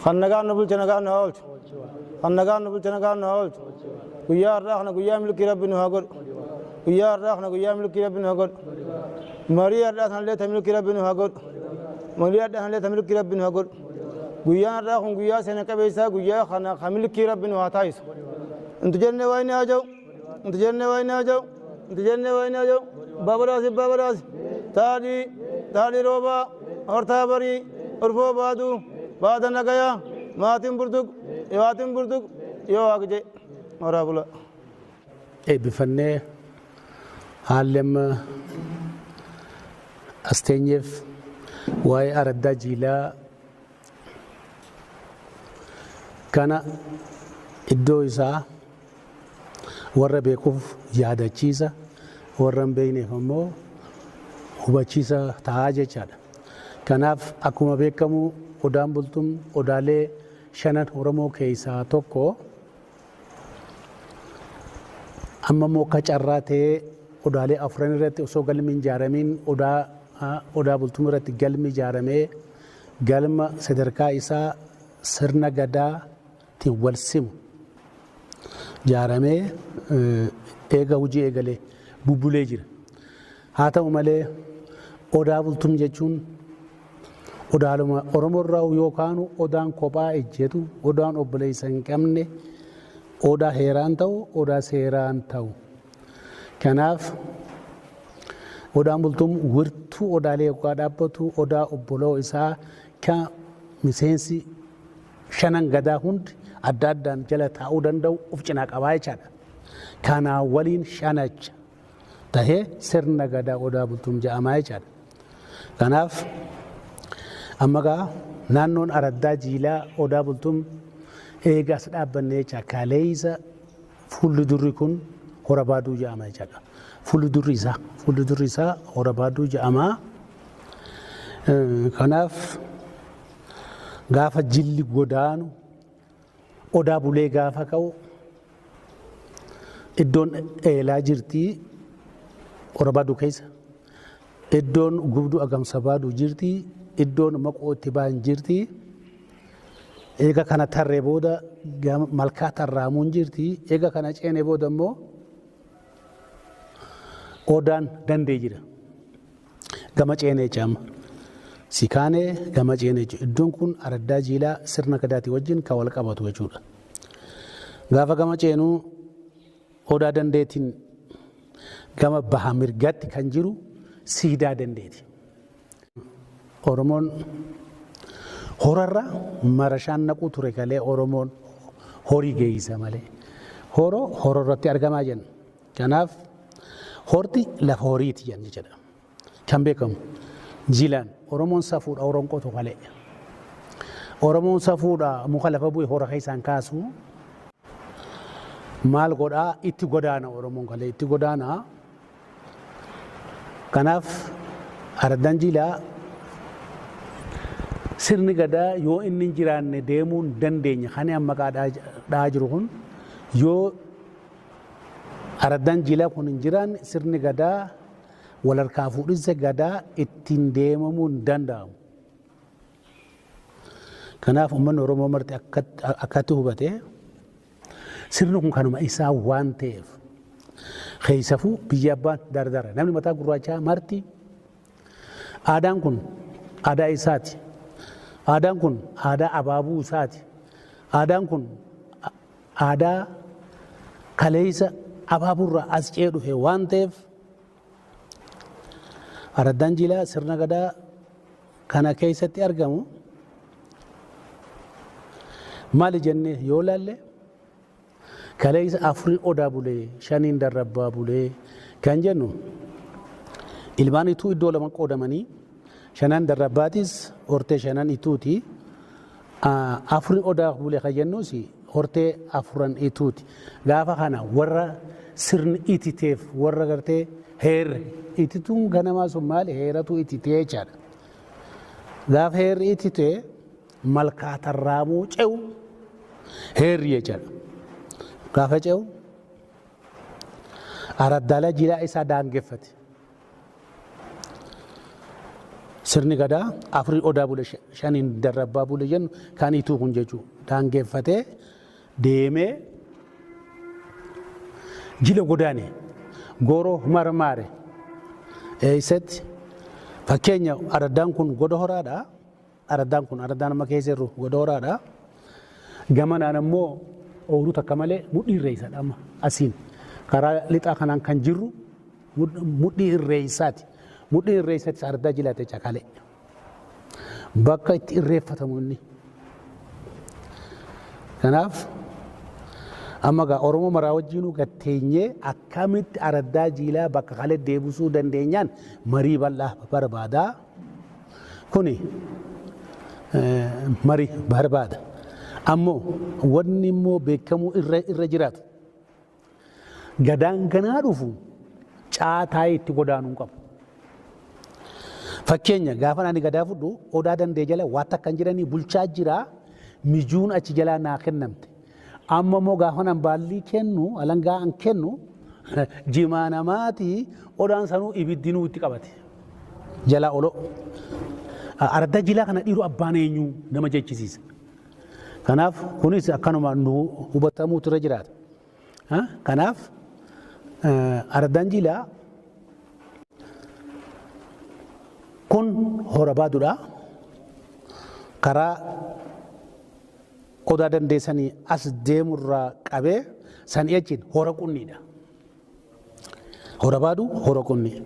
Kan nagaan nu bulche nagaan nu haa oolchu. Kan nagaan nu bulche nagaan nu haa oolchu. Guyyaa har'aa kana guyyaa milkii Rabbi nu haa godhu. Guyyaa har'aa kana guyyaa milkii Rabbi nu haa godhu. Marii har'aa kanallee ta milkii Rabbi nu haa godhu. Marii har'aa kanallee ta milkii Rabbi nu haa godhu. Guyyaan har'aa kun guyyaa seena qabeessaa guyyaa kana ka milkii Rabbi nu haa taasisu. Inti jennee waa inni haa ja'u. Inti jennee waa inni haa ja'u. Inti jennee waa inni haa ja'u. Babadaasi babadaasi. Taadhii taadhii roobaa hortaa barii urfoo baaduu baada nagayaa maatiin burtuq maatiin burtuq yoo waaqi jedhe horaa bulaa. Eebbifannee haalli amma as teenyeef waa'ee araddaa jiilaa kana iddoo isaa warra beekuuf yaadachiisa, warra hin beekneef ammoo hubachiisa ta'a jechaadha. Kanaaf akkuma beekamu Odaan Bultum odaalee shanan Oromoo keessaa tokko. Amma immoo akka carraa ta'ee odaalee afran irratti osoo galmi hin ijaaramiin odaa Odaa Bultum irratti galmi ijaaramee galma sadarkaa isaa sirna Gadaa tiin wal simu ijaaramee eega hojii eegalee bubbulee jira. Haa ta'u malee Odaa Bultum jechuun odaaluma Oromoo irraa yoo kaanu odaan kophaa ejjetu, odaan obboleessa hin qabne, odaa heeraan ta'u, odaa seeraan ta'u. Kanaaf Odaan Bultum wirtuu odaalee yoggaa dhaabbatu odaa obboloo isaa ka miseensi shanan Gadaa hundi adda addaan jala taa'uu danda'u of cinaa qabaa jechaadha. Kanaa waliin shanacha tahee sirna Gadaa Odaa Bultum ja'amaa jechaadha. Kanaaf amma gaa naannoon araddaa jiilaa Odaa Bultum eega as dhaabbanne jecha kaleessa fuulli durri kun Hora Baaduu ja'ama jechaadha. Fuulli durri isaa fuulli durri isaa Hora Baaduu ja'ama. Kanaaf gaafa jilli godaanu Odaa bulee gaafa ka'u iddoon eelaa jirti Hora Baaduu keessa. Iddoon gubduu agamsa baaduu jirti. Iddoon maqoo itti ba'an jirti. Eega kana tarree booda malkaa tarraamuun jirti. Eega kana ceene booda immoo odaan dandee jira. Gama ceenee jecha amma. Sikaanee gama ceenee jechuudha. Iddoon kun araddaa jiilaa sirna gadaatii wajjin kan wal qabatu jechuudha. Gaafa gama ceenuu odaa dandeetiin gama baha mirgaatti kan jiru siidaa dandeeti. Oromoon horarra marashaan naquu ture kalee Oromoon horii geeysa malee. Horo hororratti argamaa jenna. Kanaaf horti lafa horiiti jenna jedha. Kan beekamu jilaan Oromoon safuudha horoon qotu kalee. Oromoon safuudha muka lafa bu'e hora keessaan kaasu. Maal godhaa itti godaana Oromoon kalee itti godaana. Kanaaf araddaan jiilaa sirni gadaa yoo inni hin jiraanne deemuu hin dandeenye kan amma maqaa dha'aa jiru kun yoo araddaan jiilaa kun hin jiraanne sirni gadaa wal harkaa fuudhinsa gadaa ittiin deemamuu hin danda'amu. Kanaaf uummanni Oromoo marti akkatti hubatee sirni kun kanuma isaa waan ta'eef keessafuu biyya abbaan dardara namni mataa gurraachaa marti aadaan kun aadaa isaati. Aadaan kun aadaa abaabuu isaati. Aadaan kun aadaa kaleessa abaabuurraa as ce'ee dhufe waan ta'eef. Araddaan jilaa sirna gadaa kana keessatti argamu maali jennee yoo laalle kaleessa afurii odaa bulee shaniin darrabbaa bulee kan jennu ilmaan ituu iddoo lama qoodamanii shanan darrabbaatis hortee shanan ituuti. Afurii odaa bulee kan jennuus hortee afuran ituuti. Gaafa kana warra sirni ititeef warra gartee heerri itituun ganamaa sun maali heeratu ititee jechaadha. Gaafa heerri ititee malkaa tarraamuu ce'u heerri jechaadha. Gaafa ce'u araddaalee jilaa isaa daangeffate. Sirni gadaa afurii odaa bule shaniin darrabbaa bule jennu kan ituu kun jechuudha. Daangeffatee deemee jila godaane gooroo marmaare eessatti fakkeenya araddaan kun goda horaadha. Araddaan kun araddaan amma keessa jirru goda horaadha. Gamanaan ammoo ooyiruu takka malee mudhii irreessadha amma asiin. Karaa lixaa kanaan kan jirru mudhii irreessaati. Mudhii irreessatti araddaa jilaate cakalee. Bakka itti irreeffatamu inni. Kanaaf amma gaa Oromoo maraa wajjinuu gatteenyee akkamitti araddaa jiilaa bakka kalee deebisuu dandeenyaan marii bal'aa barbaada. Kuni marii barbaada. Ammoo wanni immoo beekamuu irra jiraatu gadaan ganaa dhufu caataa itti godaanuu qabu. Fakkeenya gaafa ani gadaa fudhu odaa dandee jala waan takka hin jiranii bulchaa jira mijuun achi jalaa naa kennamte. Amma immoo gaafa an baallii kennu alangaa an kennu jimaa namaati odaan sanuu ibiddinuu itti qabate. Jalaa oloo. Araddaa jilaa kana dhiiru abbaan eenyu nama jechisiisa. Kanaaf kunis akkanuma nu hubatamuutu irra jiraata. Kanaaf araddaan jilaa kun hora baaduudha. Karaa odaa dandeessanii as deemurraa qabee sanii achiin hora qunniidha. Hora baaduu hora qunnii.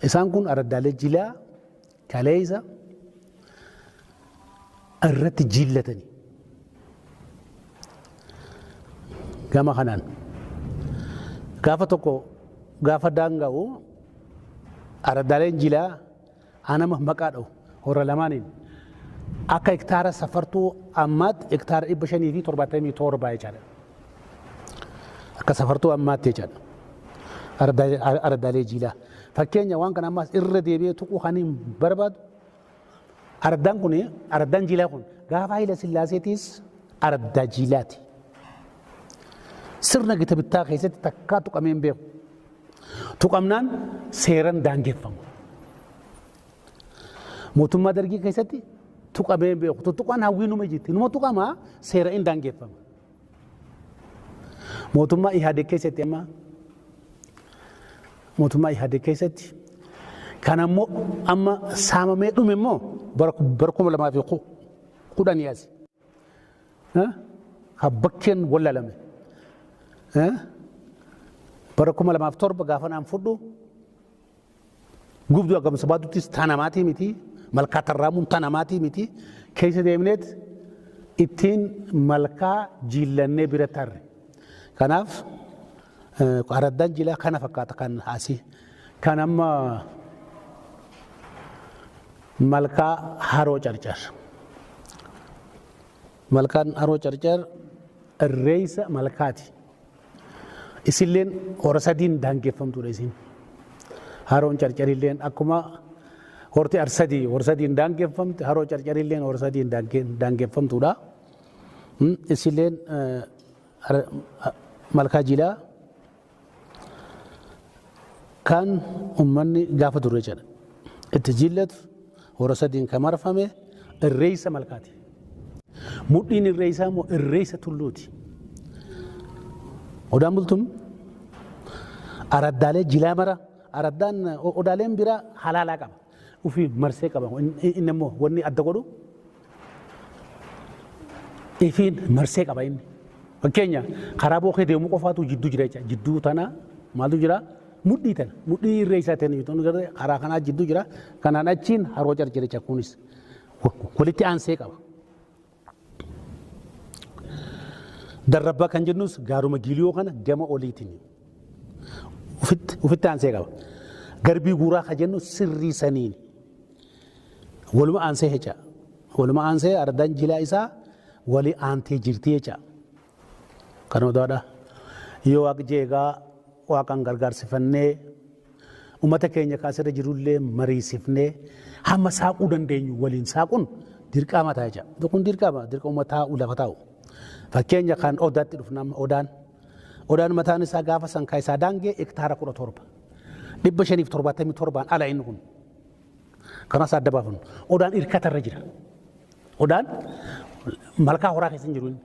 Isaan kun araddaalee jilaa kaleessa irratti jillatanii. Gama kanaan gaafa tokko gaafa daanga'u araddaaleen jilaa anama maqaa dha'u hora lamaaniin akka hektaara safartuu ammaatti hektaara 577 jechaadha. Akka safartuu ammaatti jechaadha. Araddaalee jilaa. Fakkeenya waan kana ammaas irra deebi'ee tuquu kan hin barbaadu. Araddaan kun araddaan jilaa kun gaafa Haayila Sillaaseetiis araddaa jilaati. Sirna gita bittaa keessatti takkaa tuqamee hin beeku. Tuqamnaan seeran daangeffamu. Mootummaa dargii keessatti tuqamee hin beeku. Tuttuqaan hawwii numa jirti. Numa tuqamaa seera hin daangeffama. Mootummaa Ihaadeg keessatti amma mootummaa Ihaadeg keessatti kan ammoo amma saamamee dhume immoo bara 2010 asi. Kan bakkeen wallalame. Bara 2007 gaafa naan fudhu gubduu aggamsa baaduttis tanamaatii miti malkaa tarraamuun tanamaatii miti keessa deemneet ittiin malkaa jiillannee bira tarre. Kanaaf araddaan jilaa kana fakkaata kan asii. Kan amma malkaa haroo carcar. Malkaan haroo carcar irreessa malkaati. Isilleen hora sadiin daangeffamtuudha isin. Haroon carcarilleen akkuma horti arsadii hora sadiin daangeffamte haroo carcarilleen hora sadiin daangeffamtuudha. Isilleen malkaa jilaa kan ummanni gaafa durre jedha. Itti jillatu hora sadiin kan marfame irreessa malkaati. Mudhiin irreessaa immoo irreessa tulluuti. Odaan bultum araddaalee jilaa mara araddaan odaaleen biraa halaalaa qaba. Ufii marsee qaba. Inni immoo wanni adda godhu ifiin marsee qaba inni. Fakkeenya karaa bookee deemuu qofaatu jidduu jira jecha. Jidduu tana maaltu jira? Mudhii tana mudhii irree isaa ta'e nuti karaa kanaa jidduu jira. Kanaan achiin haroo carcaricha kunis walitti aansee qaba. Darrabbaa kan jennus gaaruma giiliyoo kana gama oliitiin ofitti aansee qaba. Garbii guuraa kan jennu sirrii saniin waluma aansee jecha. Waluma aansee ardaan jilaa isaa walii aantee jirti jecha. Kan odaadha. Yoo waaqi jeegaa waaqaan gargaarsifannee uummata keenya kaasirra jirullee mariisifnee hamma saaquu dandeenyu waliin saaquun dirqama ta'a jecha. Kun dirqama dirqama taa'u lafa taa'u. Fakkeenya kan odaatti dhufna odaan. Odaan mataan isaa gaafa sankaa isaa daangee hektaara 17. 577n ala inni kun. Kanas adda baafannu. Odaan irkatarra jira. Odaan malkaa horaa keessa hin jiru inni.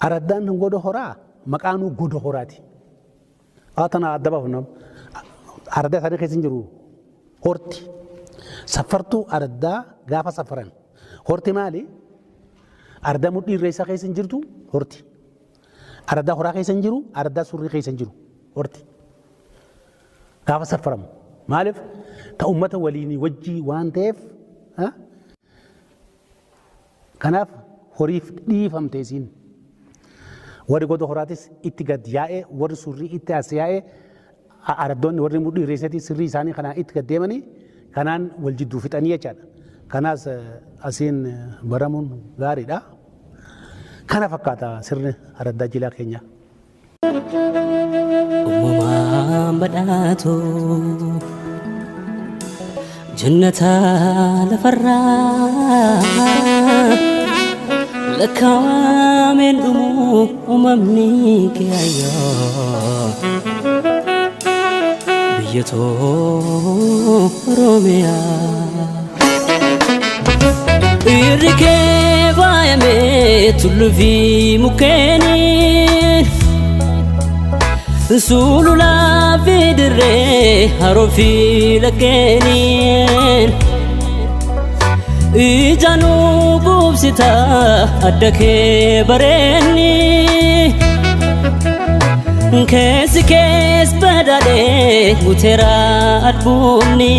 Araddaan goda horaa maqaanuu goda horaati. Haa tana adda baafannu. Araddaa isaanii keessa hin jiru. Horti. Safartuu araddaa gaafa safaran. Horti maali? Araddaa mudhii irra isaa keessa hin jirtu horti. Araddaa horaa keessa hin jiru, araddaa surrii keessa hin jiru horti. Gaafa safaramu. Maaliif? Ta uummata waliin wajjii waan ta'eef kanaaf horiif dhiifamte isiin. Warri goda horaatis itti gad yaa'ee warri surrii itti as yaa'ee araddoonni warri mudhii irreessatii sirrii isaanii kanaan itti gad deemanii kanaan wal jidduu fixanii jechaadha. Kanaas asiin baramuun gaariidha. Kana fakkaata sirni araddaa jilaa keenyaa. Uumamaan badhaatu jannata lafarraa lakkaawameen dhumu uumamni kee ayyoo biyya too Oromiyaa. Irri kee faayamee tulluu fi mukkeeniin sululaa fi dirree haroo fi laggeeniin ijaanuu quubsita adda kee bareenni keessi kees badhaadhee guuteera albuunni.